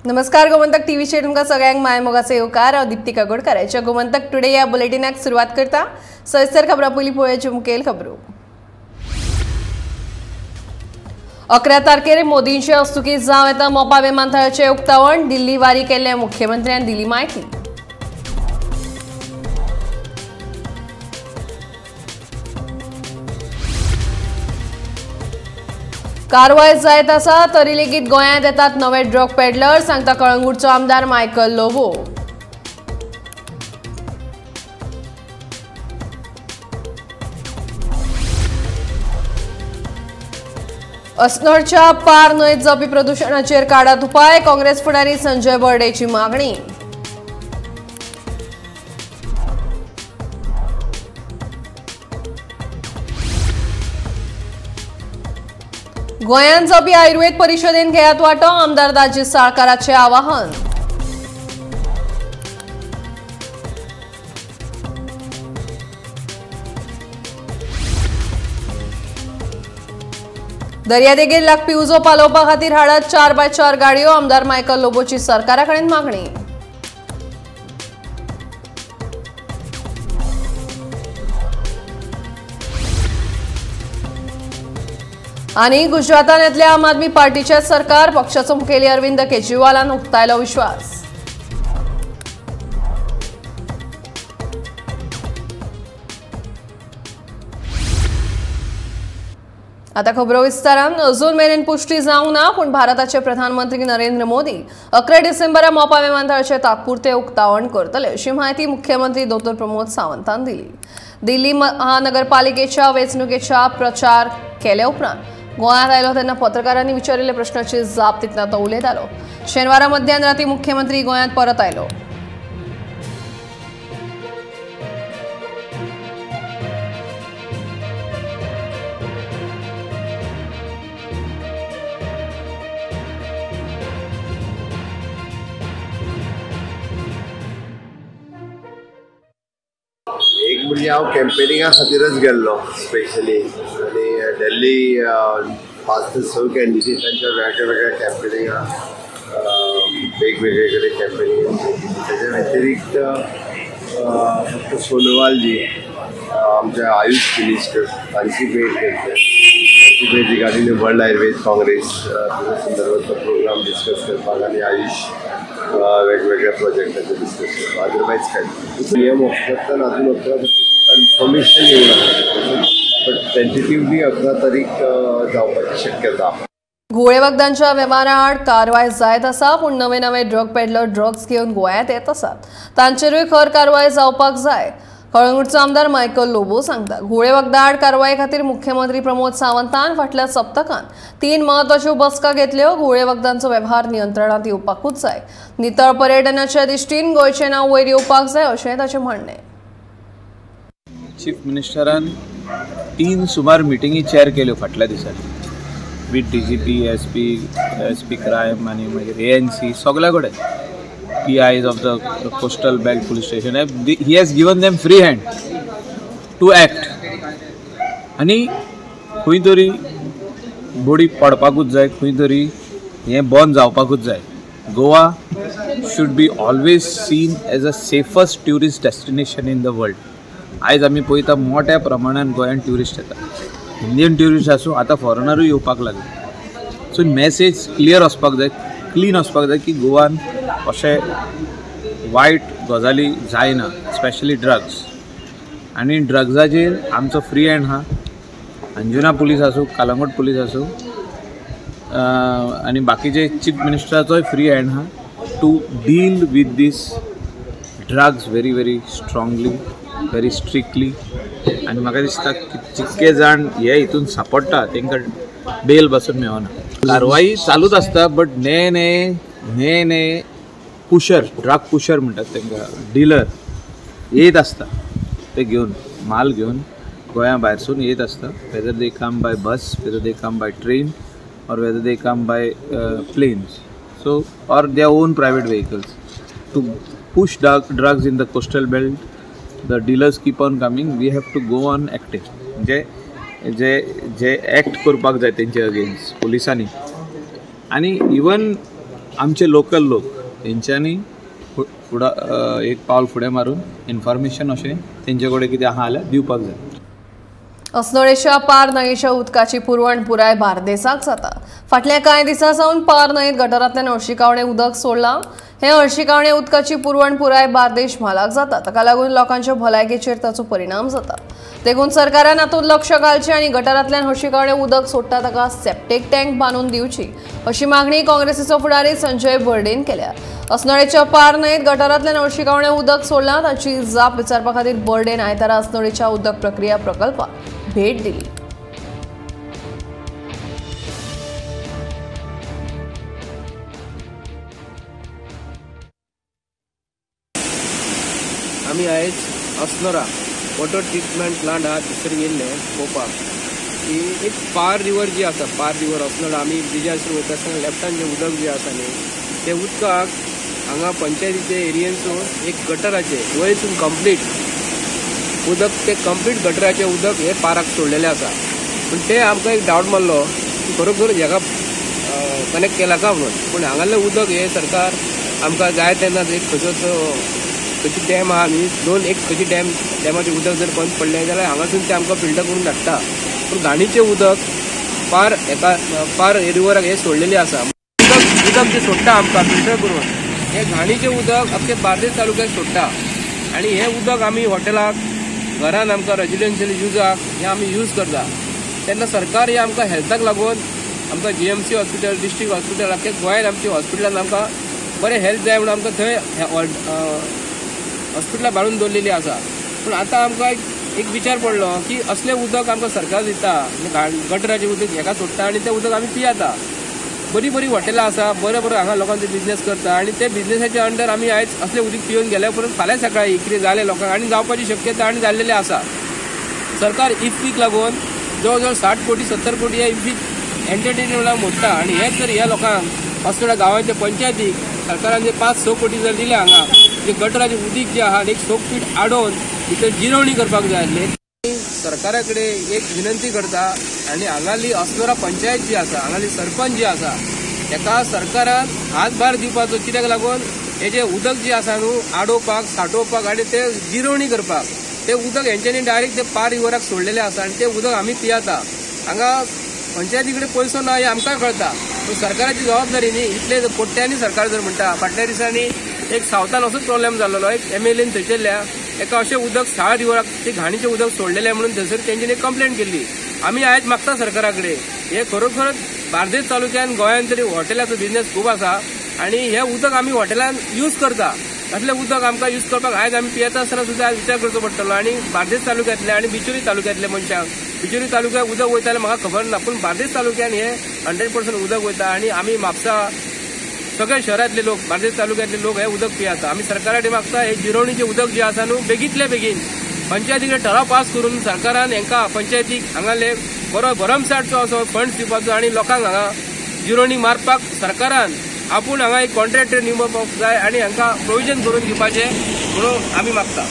नमस्कार गोमंतक टीव्हीचेर तुमकां सगळ्यांक मायमोगाचो येवकार. हांव दीप्ती काकोडकाराच्या गोमंतक टुडे ह्या बुलेटिनाक सुरवात करता. सविस्तर खबरां पयलीं पळोवया मुखेल खबरो. 11 तारखेर मोदींचे हस्तुकीं जावं येता मोपा विमानतळाचें उक्तावण. दिल्ली वारी केल्ल्या मुख्यमंत्र्यान दिली म्हायती. कारवाय जायत आसा तरी लेगीत गोंयांत येतात नवे ड्रग पेडलर, सांगता कळंगूटचो आमदार मायकल लोबो. अस्नोडच्या पार न्हंयेत जावपी प्रदुशणाचेर काडात उपाय, काँग्रेस फुडारी संजय बर्डेची मागणी. गोंयांत जावपी आयुर्वेद परिशदेन घेयात वांटो, आमदार दाजी साळकाराचें आवाहन. दर्यादेगेर लागपी उजो पालोवपा खातीर हाडात 4x4 गाडयो, आमदार मायकल लोबोची सरकारा कडेन मागणी. आनी गुजरातान येतल्या आम आदमी पार्टीचे सरकार, पक्षाचो मुखेली अरविंद केजरीवालान उक्तायलो विश्वास. आता खबरो विस्तारान. अजून मेरेन पुष्टी जावंक ना, पूण भारताचे प्रधानमंत्री नरेंद्र मोदी 11 डिसेंबरा मोपा विमानतळाचें तात्पुरतें उक्तावण करतले अशी म्हायती मुख्यमंत्री दोतोर प्रमोद सावंतान दिली. दिल्ली महानगरपालिकेच्या वेंचणुकेच्या प्रचार केल्या उपरांत गोंयांत आयलो तेन्ना पत्रकारांनी विचारिल्ल्या प्रश्नाची जाप दितना तो उलयतालो. शेनवारा मध्यान राती मुख्यमंत्री गोंयांत परत आयलो. एक म्हणजे हांव कॅम्पेनिंगा खातीरच गेल्लो स्पेशली, आनी दिल्ली 5 ते 6 कॅन्डिडेटांच्या वेगळ्या कॅम्पेनिंगा वेगवेगळे कडेन कॅम्पेनिंग. त्याच्या व्यतिरिक्त फक्त सोनोवाल जी आमच्या आयुष मिनिस्टर तांची भेट घेतली. तांची भेट रिगार्डींग वर्ल्ड आयुर्वेद काँग्रेस संदर्भातलो प्रोग्राम डिस्कस करपाक आनी आयुष वेगवेगळ्या प्रोजेक्टाचे डिस्कस करपाक. अदरवायज काय नियम ऑफिसांतल्यान अजून 11 तारखेची कन्फर्मेशन येवंक ना, बट टेंटेटिवली 11 तारीख जावपाची शक्यता. घुंवळे वखदांच्या वेव्हारा आड कारवाय जायत आसा, पूण नवे नवे ड्रग पेडलर ड्रग्स घेवन गोंयांत येत आसात, तांचेरूय खर कारवाय जावपाक जाय, कळंगूटचो आमदार मायकल लोबो सांगता. घुंवळे वखदां आड कारवाये खातीर मुख्यमंत्री प्रमोद सावंतान फाटल्या सप्तकांत 3 म्हत्वाच्यो बसका घेतल्यो. घुंवळे वखदांचो वेव्हार नियंत्रणांत येवपाकूच जाय, नितळ पर्यटनाच्या दृश्टीन गोंयचें नांव वयर येवपाक जाय अशें ताचें म्हणणें. चीफ मिनिस्टरान 3 सुमार मिटिंगी चेअर केल्यो फाटल्या दिसांनी with D G P, S P, S P crime आनी मागीर ANC सगल्या कडेन, PIs of the coastal belt police station. He has given them free hand to act. आनी खंय तरी बडी पडपाकूच जाय, खंय तरी हें बंद जावपाकूच जाय. Goa should be always seen as a safest tourist destination in the world. आयज आमी पळयता मोठ्या प्रमाणान गोंयांत ट्युरिस्ट येता, इंडियन ट्युरिस्ट आसूं, आतां फॉरेनरूय येवपाक लागले. सो मॅसेज क्लियर वचपाक जाय, क्लीन वचपाक जाय की गोवान अशें वायट गजाली जायना, स्पेशली ड्रग्स. आनी ड्रग्साचेर आमचो फ्री हँड आहा. अंजुना पुलीस आसूं, कलंगूट पुलीस आसूं, आनी बाकीचे चीफ मिनिस्टराचोय फ्री हँड आहा to deal with these drugs very very strongly, very strictly. आनी म्हाका दिसता की जितके जाण हे हितून सांपडटा तांकां बेल बसून मेळना. कारवाई चालूच आसता, बट ने ने ने ने पुशर, ड्रग पुशर म्हणटात तांकां, डिलर येत आसता, ते घेवन माल घेवन गोंया भायरसून येत आसता. Whether they come by bus, whether they come by train, or whether they come by planes, so or their own private vehicles to push drugs in the coastal belt. The dealers keep on coming. We have to go on acting. म्हणजे जे जे act करपाक जाय तेंचे against पोलिसांनी. आनी even आमचे local लोक तेंच्यांनी फुडा एक पावल फुडें मारून इन्फॉर्मेशन अशें तेंचे कडेन कितें आहा जाल्यार दिवपाक जाय. अस्नोडेच्या पार न्हंयेच्या उदकाची पुरवण पुराय बार्देसाक जाता. फाटल्या कांय दिसां सावन पार न्हंयेत गटारांतल्यान हळशिकावणें उदक सोडलां. हें हळशिकावणें उदकाची पुरवण पुराय बार्देश म्हालाक जाता. ताका लागून लोकांच्या भलायकेचेर ताचो परिणाम जाता. देखून सरकारान हातूंत लक्ष घालचें आनी गटारांतल्यान हळशिकावणें उदक सोडटा ताका सेप्टीक टँक बांदून दिवची अशी मागणी काँग्रेसीचो फुडारी संजय बर्डेन केल्या. अस्नोडेच्या पार न्हंयेत गटारांतल्यान हळशिकावणें उदक सोडलां ताची जाप विचारपा खातीर बर्डेन आयतारा अस्नोडेच्या उदक प्रक्रिया प्रकल्पाक भेट दिली. आमी आयज अस्नोरा वॉटर ट्रिटमेंट प्लांट आहा थंयसर गेल्ले पळोवपाक की एक पार रिवर जी आसा, पार रिवर अस्नोडा आमी ब्रिजासून वयता आसतना लेफ्टान जें उदक जें आसा न्ही तें उदकाक हांगा पंचायतीचे एरियेनसून एक गटराचें वयरसून कंप्लीट उदक तें कंप्लीट गटराचें उदक हें पाराक सोडलेलें आसा. पूण तें आमकां एक डावट मारलो की खरोखर हेका कनेक्ट केला काय म्हणून. पूण हांगासरलें उदक हें सरकार आमकां जाय तेन्ना एक खंयचो खंयची डॅम आहा न्ही, दोन एक खंयची डॅमाचें उदक जर बंद पडलें जाल्यार हांगासून तें आमकां फिल्टर करून धाडटा. पूण घाणीचें उदक पार हेका पार रिवराक हें सोडलेलें आसा. उदक जें सोडटा आमकां फिल्टर करून हें घाणीचें उदक आमच्या बार्देस तालुक्याक सोडटा आनी हें उदक आमी हॉटेलाक घरान आमकां रेजिडेन्शियल युजाक हें आमी यूज करता. तेन्ना सरकार हें आमकां हेल्थाक लागून आमकां GMC hospital, district hospital, आख्या गोंयांत आमच्या हॉस्पिटलान आमकां बरें हेल्थ जाय म्हणून आमकां थंय हॉस्पिटलां बांदून दवरलेलीं आसा. पूण आतां आमकां एक विचार पडलो की असलें उदक आमकां सरकार दिता, गटराचें उदक हेका सोडटा आनी तें उदक आमी पियेता. बरीं बरीं हॉटेलां आसा, बरें बरें हांगा लोकांचो बिजनेस करता आनी ते बिजनेसाच्या अंडर आमी आयज असलें उदक पिवन गेल्या उपरांत फाल्यां सकाळीं कितें जालें लोकांक आनी जावपाची शक्यता आनी जाल्लेलें आसा. सरकार इफ्फीक लागून जवळ जवळ 60 कोटी 70 कोटी ह्या इफ्फीक एंटरटेनमेंटाक मोडटा आनी हेच जर ह्या लोकांक अस्नोडा गांवांच्या पंचायतीक सरकारान जे 5-6 कोटी जर दिले हांगा जे गटराचें उदीक जें आहा एक 6 फीट आडोवन भितर जिरवणी करपाक जाय आसली. सरकारा कडेन एक विनंती करता आनी हांगाली अस्नोडा पंचायत जी आसा, हांगाली सरपंच जी आसा तेका सरकारान हातभार दिवपाचो. कित्याक लागून हे जे उदक जे आसा न्हू आडोवपाक, सांठोवपाक आनी ते जिरवणी करपाक ते उदक हेंच्यांनी डायरेक्ट ते पार रिवराक सोडलेलें आसा आनी ते उदक आमी पियेता. हांगा पंचायती कडेन पयसो ना हें आमकां कळटा, पूण सरकाराची जबाबदारी न्ही. इतले कोट्यांनी सरकार जर म्हणटा, फाटल्या दिसांनी एक सावथान असोच प्रॉब्लेम जाल्लो, एक MLAन थंयसरल्या एका अशें उदक साळ रिवराक ते घाणीचें उदक सोडलेलें म्हणून थंयसर तेंच्यांनी कंप्लेन केल्ली. आमी आयज मागता सरकारा कडेन हे खरोखरच बार्देस तालुक्यान गोंयान तरी हॉटेलाचो बिजनेस खूब आसा आनी हें उदक आमी हॉटेलान यूज करता. असलें उदक आमकां यूज करपाक आयज आमी पियेता आसतना सुद्दां विचार करचो पडटलो. आनी बार्देस तालुक्यांतले आनी बिचोली तालुक्यांतले मनशांक, बिचोली तालुक्याक उदक वयता जाल्यार म्हाका खबर ना, पूण बार्देस तालुक्यान हे 100% उदक वयता आनी आमी म्हापसा सगळे शहरांतले लोक, बार्देस तालुक्यांतले लोक हे उदक पियेता. आमी सरकारा कडेन मागता हे जिरवणीचें उदक जें आसा न्हू बेगींतले बेगीन पंचायती कडेन ठराव पास करून सरकारान हांकां पंचायतीक हांगाले बरो भरमसाठचो असो फंड्स दिवपाचो आनी लोकांक हांगा जिरवणी मारपाक सरकारान आपूण हांगा एक कॉन्ट्रॅक्टर नेमपाक जाय आनी हांकां प्रोविजन करून दिवपाचें म्हणून आमी मागता.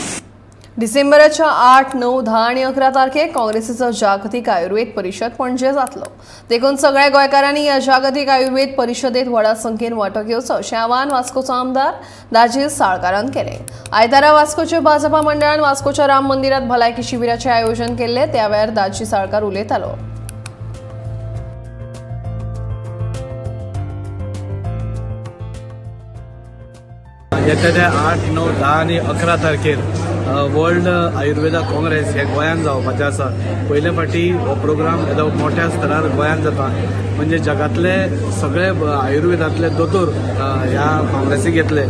डिसेंबराच्या 8, 9, 10 आनी 11 तारखेक काँग्रेसीचो जागतीक आयुर्वेद परिशद पणजे जातलो. देखून सगळ्या गोंयकारांनी ह्या जागतीक आयुर्वेद परिशदेत व्हडा संख्येन वांटो घेवचो अशें आवाहन वास्कोचो आमदार दाजी साळकारान केलें. आयतारा वास्कोच्या भाजपा मंडळान वास्कोच्या राम मंदिरात भलायकी शिबिराचें आयोजन केल्लें. त्या वेळार दाजी साळकार उलयतालो. येत्या त्या 8, 9, 10 आनी 11 तारखेर वर्ल्ड आयुर्वेदा काँग्रेस हे गोंयांत जावपाचें आसा. पयले फावटी हो प्रोग्राम येदो मोठ्या स्तरार गोंयांत जाता, म्हणजे जगांतले सगळे आयुर्वेदांतले दोतोर ह्या काँग्रेसीक येतले.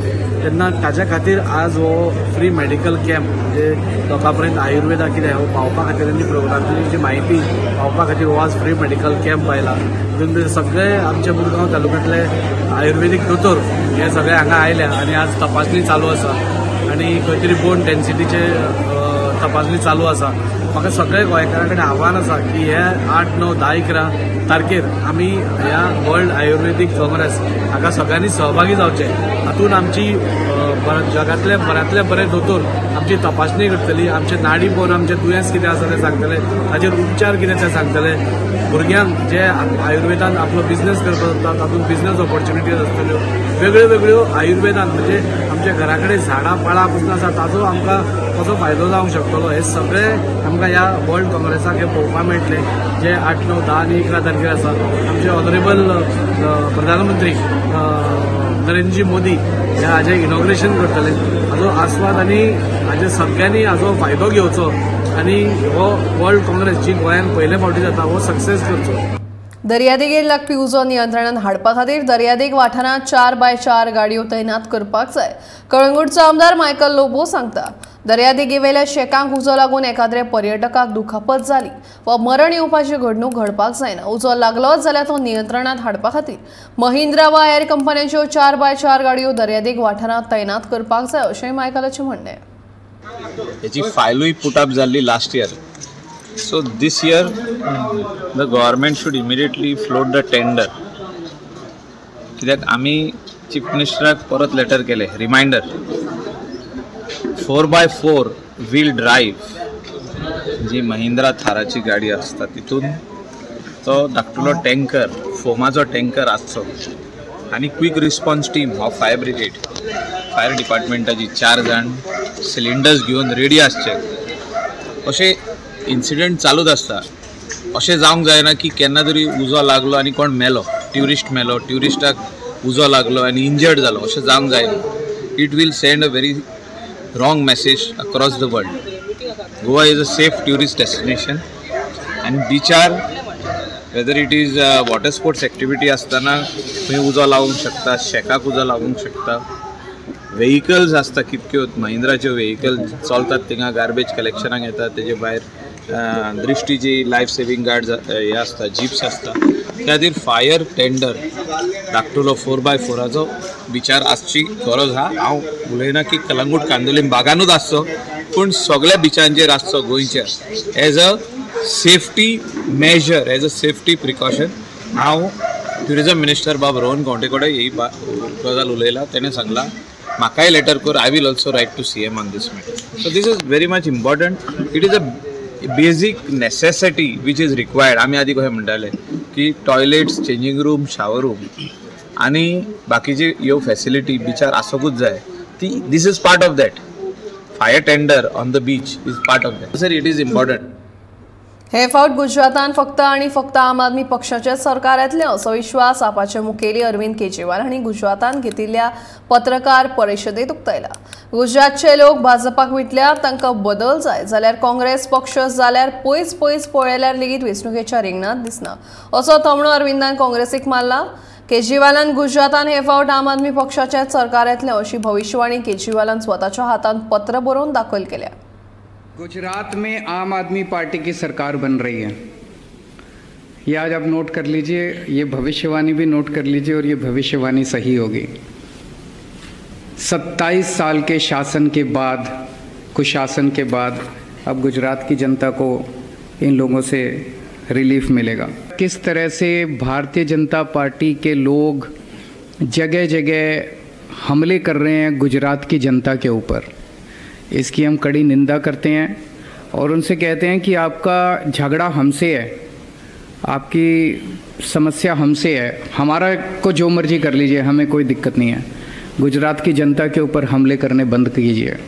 तेन्ना ताच्या खातीर आज हो फ्री मेडिकल कॅम्प, म्हणजे लोकां पर्यंत आयुर्वेदा कितें हो पावपा खातीर आनी प्रोग्रामाची जी म्हायती पावपा खातीर हो आज फ्री मेडिकल कॅम्प आयला. तितून सगळे आमचे मुरगांव तालुक्यांतले आयुर्वेदीक दोतोर हे सगळे हांगा आयल्या आनी आज तपासणी चालू आसा आनी खंय तरी बोन डेन्सिटीचे तपासणी चालू आसा. म्हाका सगळे गोंयकारां कडेन आव्हान आसा की हे 8, 9, 10, 11 तारखेर आमी ह्या वर्ल्ड आयुर्वेदीक काँग्रेस हाका सगळ्यांनी सहभागी जावचें. हातूंत आमची जगांतले बऱ्यांतले बरे दोतोर आमची तपासणी करतली, आमचे नाडी पळोवन आमचें दुयेंस कितें आसा तें सांगतले, ताचेर उपचार कितें ते सांगतले. भुरग्यांक जे आयुर्वेदान आपलो बिजनेस करपाक सोदता तातूंत बिजनेस ऑपॉर्च्युनिटीज आसतल्यो. वेगळ्यो वेगळ्यो आयुर्वेदान म्हणजे आमच्या घरा कडेन झाडां पाळां पसून आसा ताजो आमकां कसो फायदो जावंक शकतलो हे सगळें आमकां ह्या वर्ल्ड काँग्रेसाक हें पळोवपाक मेळटलें, जे 8, 9, 10 आनी 11 तारखेर आसा. आमचे ऑनरेबल प्रधानमंत्री नरेंद्रजी मोदी हे हाजें इनॉग्रेशन करतले. हाजो आस्वाद आनी हाजे सगळ्यांनी हाजो फायदो घेवचो आनी हो वर्ल्ड काँग्रेस जी गोंयांत पयले फावटी जाता हो सक्सेस करचो. दर्यादेगेर लागपी उजो नियंत्रणात हाडपा खातीर दर्यादेग वाठारांत 4x4 गाडयो तैनात करपाक जाय. कळंगूटचो आमदार मायकल लोबो सांगता, दर्यादेगेवेल्या शेकांक उजो लागून एखाद्रे पर्यटकाक दुखापत जाली वा मरण येवपाची घडणूक घडपाक जायना. उजो लागलोच जाल्यार तो नियंत्रणात हाडपा खातीर महिंद्रा वा हेर कंपन्यांच्यो 4x4 गाडयो दर्यादेग वाठारांत तैनात करपाक जाय अशें मायकलाचें म्हणणें. हेची फायलूय पुट अप जाल्ली last year. So this year the government should immediately float the tender. कित्याक आमी चीफ मिनिस्टराक परत लेटर केले रिमायंडर, 4x4 wheel drive जी महिंद्रा थाराची गाडी आसता तितून तो धाकटुलो टँकर, फोमाचो टँकर आसचो आनी क्वीक रिस्पॉन्स टीम हो फायर ब्रिगेड, फायर डिपार्टमेंटाची 4 जाण सिलिंडर्स घेवन रेडी आसचे. अशें इन्सिडंट चालूच आसता. अशें जावंक जायना की केन्ना तरी उजो लागलो आनी कोण मेलो, ट्युरिस्ट मेलो, ट्युरिस्टाक उजो लागलो आनी इंजर्ड जालो, अशें जावंक जायना. It will send a very wrong message across the world. Goa is a safe tourist destination आनी बिचार whether it is water sports activity आसतना खंय उजो लागूंक शकता, शेकाक उजो लागूंक शकता. वेहिकल्स आसता कितक्यो महिंद्राच्यो वेहिकल चलतात थिंगा गार्बेज कलेक्शनाक येतात, तेजे भायर दृश्टीची लायफ सेविंग गार्ड हे आसता, जिप्स आसता. त्या खातीर फायर टेंडर धाकटुलो 4x4 विचार आसची गरज आहा. हांव उलयना की कलंगूट कांदोलीम बागानूच आसचो, पूण सगळ्या बिचांचेर आसचो गोंयच्या, as a safety measure, as a safety precaution. हांव ट्युरिजम मिनिस्टर बाब रोहन गांवटे कडेन ही गजाल उलयला, तेणें सांगलां म्हाकाय लेटर कर, I will also write to CM on this matter. So this is very much important. It is a basic necessity which is required. आमी आदी कशें म्हणटाले की toilets, changing room, shower room आनी बाकीचे ह्यो फॅसिलिटी बिचार आसूंकूच जाय. ती this is part of that. Fire tender on the beach is part of that. Sir, it is important. हे फावट गुजरातान फक्त आनी फक्त आम आदमी पक्षाचे सरकार येतलें असो विश्वास आपाचे मुखेली अरविंद केजरीवाल हांणी गुजरातान घेतिल्ल्या पत्रकार परिशदेंत उक्तायला. गुजरातचे लोक भाजपाक विटल्यार तांकां बदल जाय जाल्यार काँग्रेस पक्ष जाल्यार पयस पयस पळयल्यार लेगीत वेंचणुकेच्या रिंगणांत दिसना असो थोमणो अरविंदान काँग्रेसीक मारला. केजरीवालान गुजरातान हे फावट आम आदमी पक्षाचे सरकार येतलें अशी भविष्यवाणी केजरीवालान स्वताच्या हातान पत्र बरोवन दाखल केल्या. गुजरात में आम आदमी पार्टी की सरकार बन रही है, ये आज आप नोट कर लीजिए, ये भविष्यवाणी भी नोट कर लीजिए और ये भविष्यवाणी सही होगी। 27 साल के शासन के बाद, कुशासन के बाद अब गुजरात की जनता को इन लोगों से रिलीफ मिलेगा। किस तरह से भारतीय जनता पार्टी के लोग जगह जगह हमले कर रहे हैं गुजरात की जनता के ऊपर, इसकी हम कड़ी निंदा करते हैं और उनसे कहते हैं कि आपका झगड़ा हमसे है, आपकी समस्या हमसे है, हमारा को जो मर्जी कर लीजिए, हमें कोई दिक्कत नहीं है। गुजरात की जनता के ऊपर हमले करने बंद कीजिए।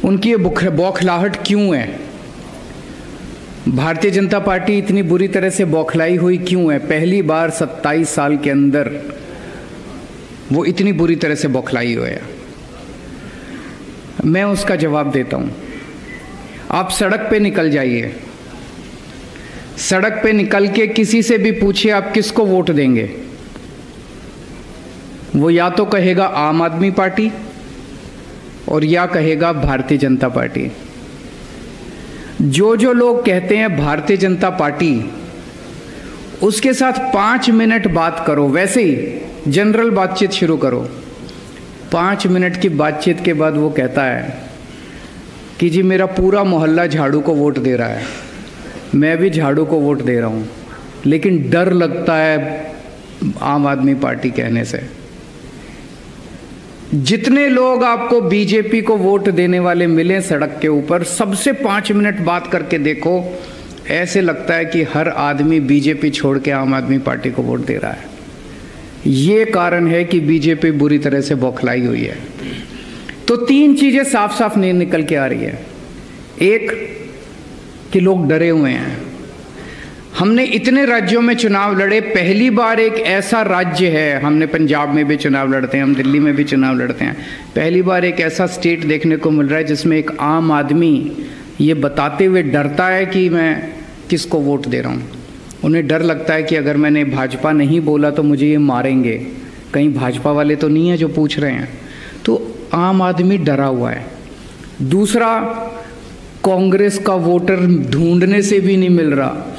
उनकी ये बौखलाहट क्यों है? भारतीय जनता पार्टी इतनी बुरी तरह से बौखलाई हुई क्यों है? पहली बार 27 साल के अंदर वो इतनी बुरी तरह से बौखलाई हुई है। मैं उसका जवाब देता हूँ। आप सड़क पे निकल जाइए, सड़क पे निकल के किसी से भी पूछिए आप किसको वोट देंगे, वो या तो कहेगा आम आदमी पार्टी और या कहेगा भारतीय जनता पार्टी। जो जो लोग कहते हैं भारतीय जनता पार्टी, उसके साथ 5 मिनट बात करो, वैसे ही जनरल बातचीत शुरू करो। 5 मिनट की बातचीत के बाद वो कहता है कि जी मेरा पूरा मोहल्ला झाड़ू को वोट दे रहा है, मैं भी झाड़ू को वोट दे रहा हूँ, लेकिन डर लगता है आम आदमी पार्टी कहने से। जितने लोग आपको बीजेपी को वोट देने वाले मिले सड़क के ऊपर, सबसे 5 मिनट बात करके देखो, ऐसे लगता है कि हर आदमी बीजेपी छोड़ के आम आदमी पार्टी को वोट दे रहा है। ये कारण है कि बीजेपी बुरी तरह से बौखलाई हुई है। तो 3 चीज़ें साफ साफ नहीं निकल के आ रही है। एक कि लोग डरे हुए हैं। हमने इतने राज्यों में चुनाव लड़े, पहली बार एक ऐसा राज्य है, हमने पंजाब में भी चुनाव लड़ते हैं, हम दिल्ली में भी चुनाव लड़ते हैं, पहली बार एक ऐसा स्टेट देखने को मिल रहा है जिसमें एक आम आदमी ये बताते हुए डरता है कि मैं किसको वोट दे रहा हूँ। उन्हें डर लगता है कि अगर मैंने भाजपा नहीं बोला तो मुझे ये मारेंगे, कहीं भाजपा वाले तो नहीं है जो पूछ रहे हैं। तो आम आदमी डरा हुआ है। दूसरा, कांग्रेस का वोटर ढूंढने से भी नहीं मिल रहा।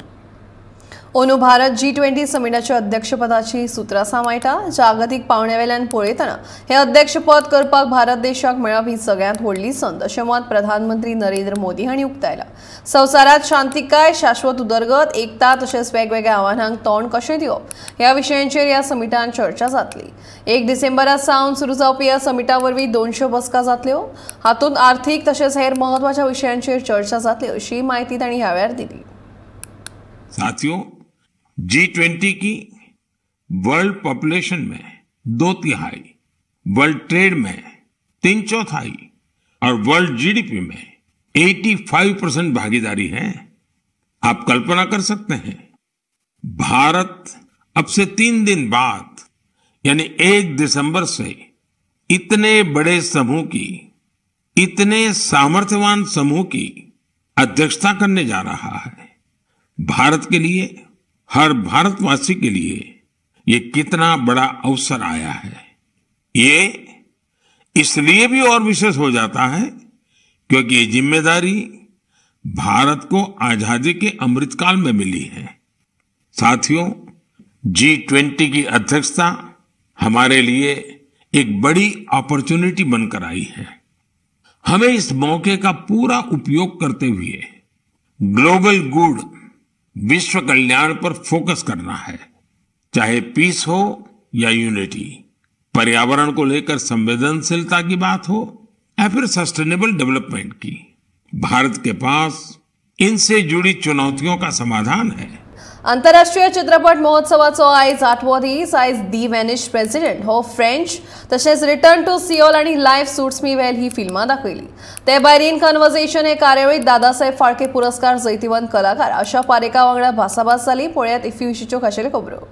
अंदू भारत G20 समिटाच्या अध्यक्षपदाची सूत्रां सांबाळटा। जागतीक पावंड्यावेल्यान पळयतना हे अध्यक्षपद करपाक भारत देशाक मेळप ही सगळ्यांत व्हडली संद अशें मत प्रधानमंत्री नरेंद्र मोदी हांणी उक्तायलां। संवसारांत शांतिकाय, शाश्वत उदरगत, एकता तशेंच वेगवेगळ्या आव्हानांक तोंड कशें दिवप ह्या विशयांचेर ह्या समिटांत चर्चा जातली। 1 डिसेंबरा सावन सुरू जावपी ह्या समिटा वरवीं 200 बसका जातल्यो। हातूंत आर्थीक तशेंच हेर म्हत्वाच्या विशयांचेर चर्चा जातली अशी म्हायती तांणी ह्या वेळार दिली। साथियों, G20 की वर्ल्ड पॉपुलेशन में 2/3, वर्ल्ड ट्रेड में 3/4 और वर्ल्ड जीडीपी में 85% भागीदारी है। आप कल्पना कर सकते हैं, भारत अब से 3 दिन बाद यानी 1 दिसंबर से इतने बड़े समूह की, इतने सामर्थ्यवान समूह की अध्यक्षता करने जा रहा है। भारत के लिए, हर भारतवासी के लिए ये कितना बड़ा अवसर आया है। ये इसलिए भी और विशेष हो जाता है क्योंकि ये जिम्मेदारी भारत को आजादी के अमृतकाल में मिली है। साथियों, G20 की अध्यक्षता हमारे लिए एक बड़ी अपॉर्चुनिटी बनकर आई है। हमें इस मौके का पूरा उपयोग करते हुए ग्लोबल गुड, विश्व कल्याण पर फोकस करना है। चाहे पीस हो या यूनिटी, पर्यावरण को लेकर संवेदनशीलता की बात हो या फिर सस्टेनेबल डेवलपमेंट की, भारत के पास इनसे जुड़ी चुनौतियों का समाधान है। आंतरराष्ट्रीय चित्रपट महोत्सवाचो आयज 8वो दीस। आयज दी वॅनिश प्रेसिडेंट हो फ्रेंच तशेंच रिटर्न टू सिओल आनी लायफ सुट्स मी वेल ही फिल्मां दाखयली। ते भायर इन कन्वर्सेशन हे कार्यावळीत दादासाहेब फाळके पुरस्कार जैतिवंत कलाकार आशा पारेखा वांगडा भासाभास जाली। पळयात इफ्फी विशींच्यो खाशेल्यो खबरो।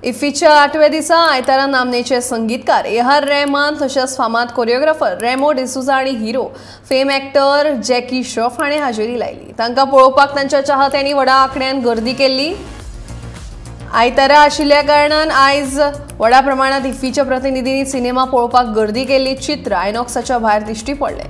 इफ्फीच्या 8व्या दिसा आयतारा नामनेचे संगीतकार ए.आर. रहमान तशेंच फामाद कोरियोग्राफर रेमो डिसुजा आनी hero fame actor Jackie Shroff हाणें हाजेरी लायली। तांकां पळोवपाक तांच्या चाहत्यांनी व्हडा आंकड्यान गर्दी केल्ली। आयतारा आशिल्ल्या कारणान आयज व्हडा प्रमाणात इफ्फीच्या प्रतिनिधींनी सिनेमा पळोवपाक गर्दी केल्ली चित्र आयनॉक्साच्या भायर दिश्टी पडलें।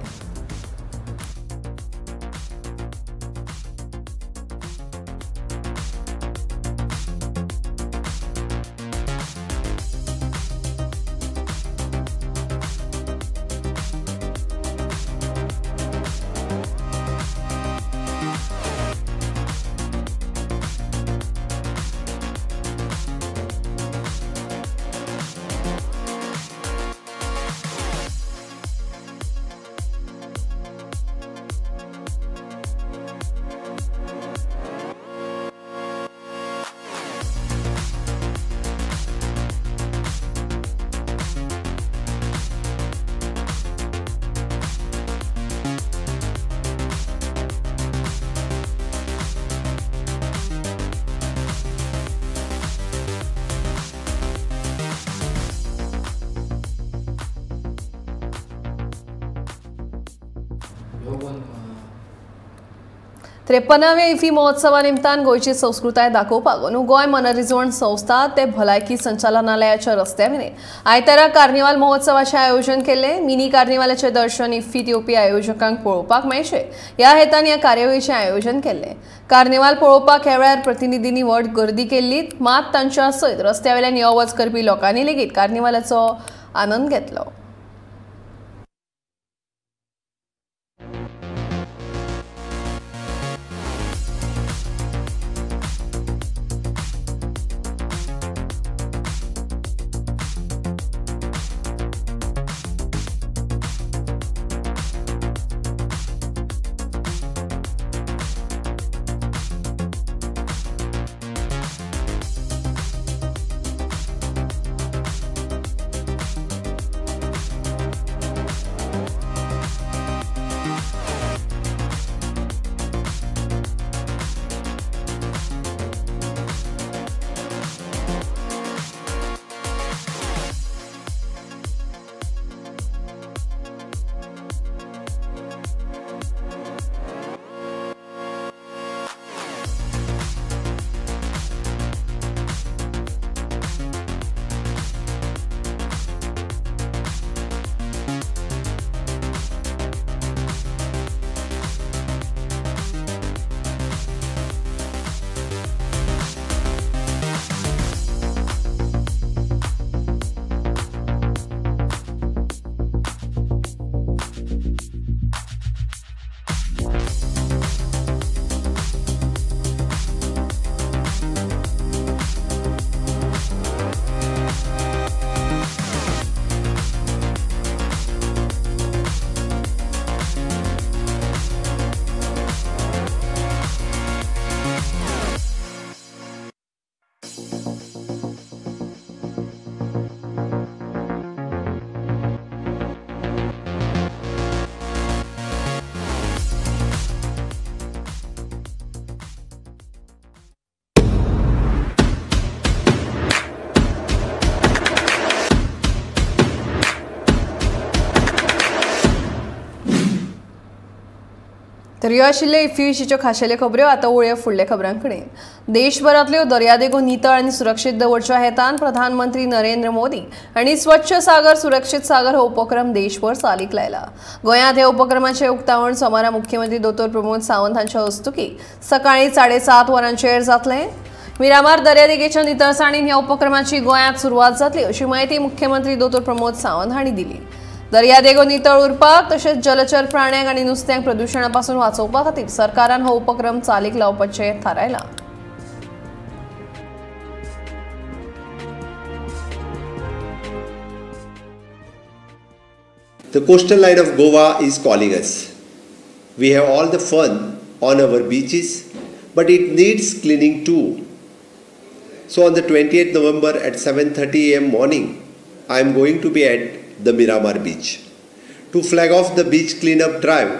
53व्या इफ्फी महोत्सवा निमतान गोंयची संस्कृताय दाखोवपाक अंदू गोंय मनरिजवण संस्था ते भलायकी संचालनालयाच्या रस्त्या मेरेन आयतारा कार्निवाल महोत्सवाचें आयोजन केल्लें. मिनी कार्निवालाचें दर्शन इफ्फीत येवपी आयोजकांक पळोवपाक मेळचें ह्या हेतान ह्या कार्यावळीचें आयोजन केल्लें. कार्निवाल पळोवपाक ह्या वेळार प्रतिनिधींनी व्हड गर्दी केल्ली, मात तांच्या सयत रस्त्या वेल्यान यो वच करपी लोकांनी लेगीत कार्निवालाचो आनंद घेतलो. तर ह्यो आशिल्ल्यो इफ्फी विशींच्यो खाशेल्यो खबऱ्यो. आतां वळया फुडल्या खबरां कडेन. देशभरांतल्यो दर्यादेगो नितळ आनी सुरक्षीत दवरच्या हेतान प्रधानमंत्री नरेंद्र मोदी हांणी स्वच्छ सागर सुरक्षीत सागर हो उपक्रम देशभर चालीक लायला. गोंयांत ह्या उपक्रमाचें उक्तावण सोमारा मुख्यमंत्री दोतोर प्रमोद सावंत हांच्या हस्तुकीं सकाळीं 7:30 वरांचेर जातलें. मिरामार दर्यादेगेच्या नितळसाणीन ह्या उपक्रमाची गोंयांत सुरवात जातली अशी म्हायती मुख्यमंत्री दोतोर प्रमोद सावंत हांणी दिली. दर्यादेगो नितळ उरपाक तशेंच जलचर प्राण्यांक आनी नुस्त्यांक प्रदुशणा पासून वाचोवपा खातीर सरकारान हो उपक्रम चालीक लावपाचें थारायलां. The coastal line of Goa is calling us. We have all the fun on our beaches, but it needs cleaning too. So on the 28th November at 7:30 a.m. morning, I am going to be at the Miramar beach to flag off the beach cleanup drive,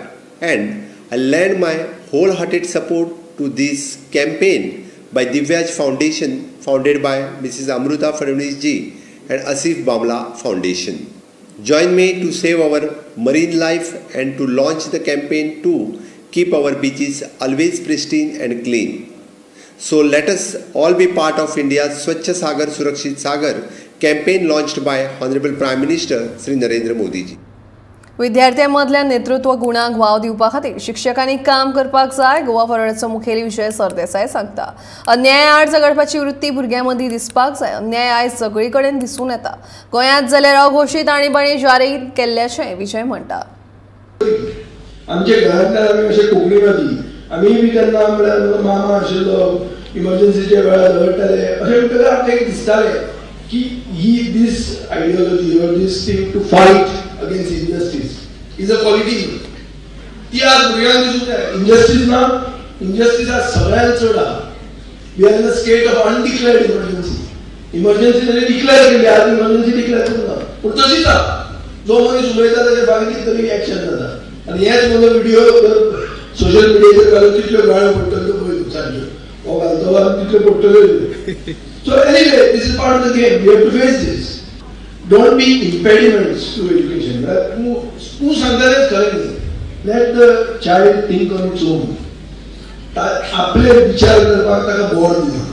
and I lend my wholehearted support to this campaign by Divyaj Foundation, founded by Mrs. Amruta Fadnavis ji and Asif Bamla Foundation. Join me to save our marine life and to launch the campaign to keep our beaches always pristine and clean. So let us all be part of India's Swachh Sagar Surakshit Sagar campaign launched by Honorable Prime Minister Shri Narendra Modi ji. विद्यार्थ्यां मदल्या नेतृत्व गुणांक वाव दिवपा खातीर शिक्षकांनी काम करपाक जाय. गोवा फॉरवर्डाचो मुखेली विजय सरदेसाय सांगता. अन्याया आड झगडपाची वृत्ती भुरग्यां मदीं दिसपाक जाय. अन्याय आयज सगळे कडेन दिसून येता. गोंयांत जाल्यार अघोशीत आणीबाणी जारी केल्ल्याचें विजय म्हणटा. आमच्या घरांतल्यान आमी अशे कोंकणीवादी आमी बी तेन्ना म्हळ्यार मामा आशिल्लो इमर्जन्सीच्या वेळार झगडटाले अशें म्हणटकच आमकां एक दिसतालें की ही this ideology or this thing to fight against injustice is a quality. ती आज भुरग्यांक दिसूंक जाय. इनजस्टीस ना, इनजस्टीस आज सगळ्यांत चड आहा. We are in a state of undeclared emergency. Emergency ताणी डिक्लेअर केली, आज इमर्जन्सी डिक्लेअर करूंक ना, पूण तशीच आहा. जो मनीस उलयता ताचे मागीर कितें तरी एक्शन जाता. आनी हेच म्हजो व्हिडियो सोशल मिडियाचेर घालून कितल्यो गाळ्यो पडटल्यो पळय तूं सारक्यो, हो घालतलो आनी तितल्यो पडटल्यो. So anyway, this is part of the game. We have to face this. Don't be impediments to education. तूं सांगता तेंच खरें न्ही. Let the child think on its own. आपले विचार करपाक ताका बोर्ड दिला,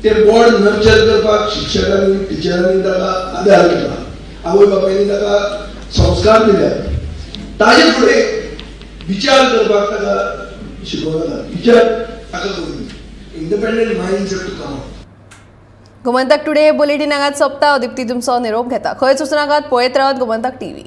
ते बोर्ड नर्चर करपाक शिक्षकांनी टिचरांनी ताका आदार केला, आवय बापायनी ताका संस्कार दिले, ताजे फुडें विचार करपाक ताका शिकोवना, विचार ताका करूं independent mind to come out. Gomantak today bulletin हांगाच सोंपता. दीप्ती तुमचो निरोप घेता. खंयच वचूं नाकात, पळयत रावात गोमंतक टीव्ही.